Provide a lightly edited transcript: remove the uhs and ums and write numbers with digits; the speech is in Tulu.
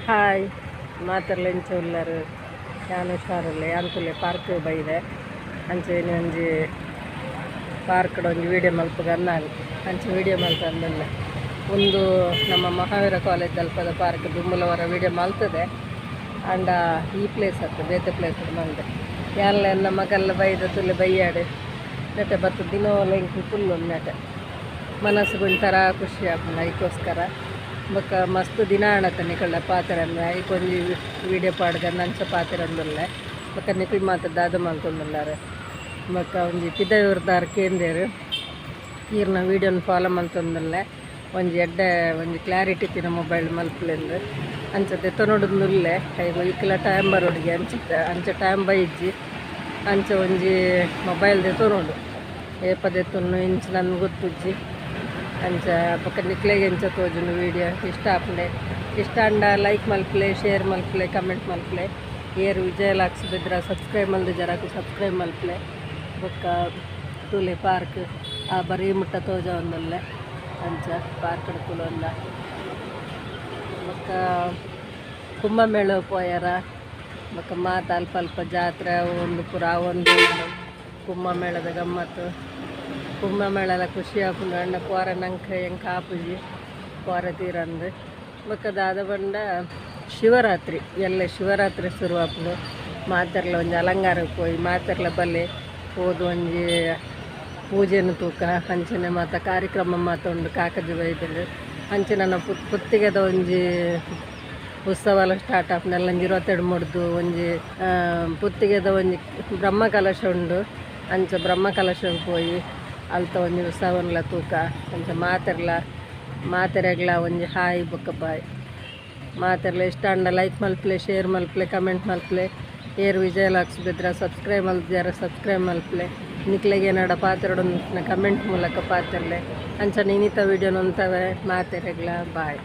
Hi ಮಾತೆರ್ಲ ಇಂಚ ಉಲ್ಲರು ಯಾನ್ ಹುಷಾರುಲ್ಲೆ ಯಾನ್ ಪಾರ್ಕ್ ಬೈದೆ ಅಂಚೆ ಒಂಜಿ ಪಾರ್ಕ್ ಒಂಜಿ ವಿಡಿಯೋ ಮಲ್ಪುಗ ನಾನು ಅಂಚೆ ವಿಡಿಯೋ ಮಲ್ತಂದುಲ್ಲೆ. ಒಂದು ನಮ್ಮ ಮಹಾವೀರ ಕಾಲೇಜ್ ಅಲ್ಪದ ಪಾರ್ಕ್ ದುಂಬುಲವರ ವಿಡಿಯೋ ಮಲ್ತದೆ ಅಂಡ ಈ ಪ್ಲೇಸ್ ಅತ್ತು ಬೇತೆ ಪ್ಲೇಸ್ ಮಲ್ದೆ ಯಾನ್ಲ ಎನ್ನ ಮಗಲ್ಲ ಬೈದ ತುಲೆ ಬೈಯಾಡು ನೆಟೆ ಬತ್ತು ದಿನೋಲ ಇಂಕ್ ಫುಲ್ ನೆಟೆ ಮನಸ್ಸುಗೊಂಥರ ಖುಷಿ ಆಪುಂಡು ಐಕೋಸ್ಕರ ಬೊಕ್ಕ ಮಸ್ತ್ ದಿನ ಆಣತ ನಿಕಲ್ನ ಪಾತೆರಂದು ಐಕೊಂಜಿ ವಿಡಿಯೋ ಪಾಡ್ದ ಅಂಚ ಪಾತೆರಂದುಲ್ಲೆ ಬೊಕ್ಕ ನಿಕುಲ್ ಮಾತ ದಾದ ಮಲ್ತೊಂದುಲ್ಲಾರ್ ಬೊಕ್ಕ ಒಂಜಿ ಪಿದಯೂರ್ದಾರ್ ಕೇಂದೇರು ಈರ್ನ ವೀಡಿಯೋನ್ ಫಾಲೋ ಮಲ್ತೊಂದುಲ್ಲೆ ಒಂಜಿ ಎಡ್ಡೆ ಒಂಜಿ ಕ್ಲಾರಿಟಿ ತಿನ ಮೊಬೈಲ್ ಮಲ್ಪುಲೆಂದು ಅಂಚ ದೆತ್ತೊನೊಡುಂದುಲ್ಲೆ ಐಗು ಇಕ್ಲ ಟೈಮ್ ಬರೋಡಿಗೆ ಅಂಚ ಅಂಚ ಟೈಮ್ ಬೈಜ್ಜಿ ಅಂಚ ಒಂಜಿ ಮೊಬೈಲ್ ದೆತ್ತೊನೊಡು ಏಪ ದೆತ್ತೊನ್ನು ಇಂಚ ನನ್ ಗೊತ್ತುಜ್ಜಿ ಅಂಚ ಬೊಕ್ಕ ನಿಕ್ಲೆಗ್ ಎಂಚ ತೋಜುಂಡು ವೀಡಿಯೋ ಇಷ್ಟ ಆಪುಂಡೆ ಇಷ್ಟ ಆಂಡ ಲೈಕ್ ಮಲ್ಪುಲೆ ಶೇರ್ ಮಲ್ಪುಲೆ ಕಮೆಂಟ್ ಮಲ್ಪುಲೆ ಏರ್ ವಿಜಯ ಲಾಕ್ಸ್ ಬೆದ್ರ ಸಬ್ಸ್ಕ್ರೈಬ್ ಮಲ್ದು ಜರಾಕು ಸಬ್ಸ್ಕ್ರೈಬ್ ಮಲ್ಪುಲೆ ಬೊಕ್ಕ ತೂಲೆ ಪಾರ್ಕ್ ಆ ಬರೀ ಮುಟ್ಟ ತೋಜವೊಂದುಲ್ಲೆ ಅಂಚ ಪಾರ್ಕ್ ಕುಲೊಂದ ಬೊಕ್ಕ ಕುಂಭಮೇಳ ಪೋಯರ ಬೊಕ್ಕ ಮಾತ ಅಲ್ಪ ಅಲ್ಪ ಜಾತ್ರೆ ಒಂದು ಪೂರ ಒಂದು ಕುಂಭಮೇಳದ ಗಮ್ಮತ್ತು ಕುಂಭಮೇಳಲ ಖುಷಿ ಆಪುಂಡು ಅಣ್ಣ ಪೋರ ನಂಕ ಎಂಕ್ ಆಪುಜಿ ಪೋರ ತೀರಂದು ಬೊಕ್ಕ ದಾದ ಪಂಡ ಶಿವರಾತ್ರಿ ಎಲ್ಲ ಶಿವರಾತ್ರಿ ಶುರು ಆಪುಂಡು ಮಾತೆರ್ಲ ಒಂಜಿ ಅಲಂಗಾರಕ್ಕೆ ಪೋಯಿ ಮಾತೆರ್ಲ ಬಲ್ಲೆ ಪೋದು ಒಂಜಿ ಪೂಜೆನು ತೂಕ ಅಂಚನೆ ಮಾತ ಕಾರ್ಯಕ್ರಮ ಮಾತ ಉಂಡು ಕಾಕಜಿ ಬೈದೆರ್ ಅಂಚೆ ನನ್ನ ಪುತ್ತಿಗೆದ ಒಂಜಿ ಉತ್ಸವ ಎಲ್ಲ ಸ್ಟಾರ್ಟ್ ಆಪುಂಡು ಎಲ್ಲ ಒಂಜಿ 22 ಮುಡ್ದು ಒಂಜಿ ಪುತ್ತಿಗೆದ ಒಂಜಿ ಬ್ರಹ್ಮ ಕಲಶ ಉಂಡು ಅಂಚ ಬ್ರಹ್ಮ ಕಲಶಗ್ ಪೋಯಿ ಅಲ್ತ ಒಂಜಿ ಉತ್ಸವನ್ಲ ತೂಕ ಅಂಚ ಮಾತೆರ್ಲ ಮಾತೆರೆಗ್ಲ ಒಂಜಿ ಹಾಯ್ ಬೊಕ್ಕ ಬಾಯ್ ಮಾತೆರ್ಲ ಇಷ್ಟ ಆಂಡ ಲೈಕ್ ಮಲ್ಪುಲೆ ಶೇರ್ ಮಲ್ಪುಲೆ ಕಮೆಂಟ್ ಮಲ್ಪುಲೆ ಏರ್ ವಿಜಯ ಲಾಕ್ಸ್ ಬೆದ್ರ ಸಬ್ಸ್ಕ್ರೈಬ್ ಮಲ್ತಿಜಾರ ಸಬ್ಸ್ಕ್ರೈಬ್ ಮಲ್ಪುಲೆ ನಿಕ್ಲೆಗ್ ಏನಾಡ ಪಾತೆರೊಡು ಕಮೆಂಟ್ ಮೂಲಕ ಪಾತೆರ್ಲೆ ಅಂಚ ಇನಿತ ವೀಡಿಯೋನ್ ಉಂತವೆ ಮಾತೆರೆಗ್ಲ ಬಾಯ್.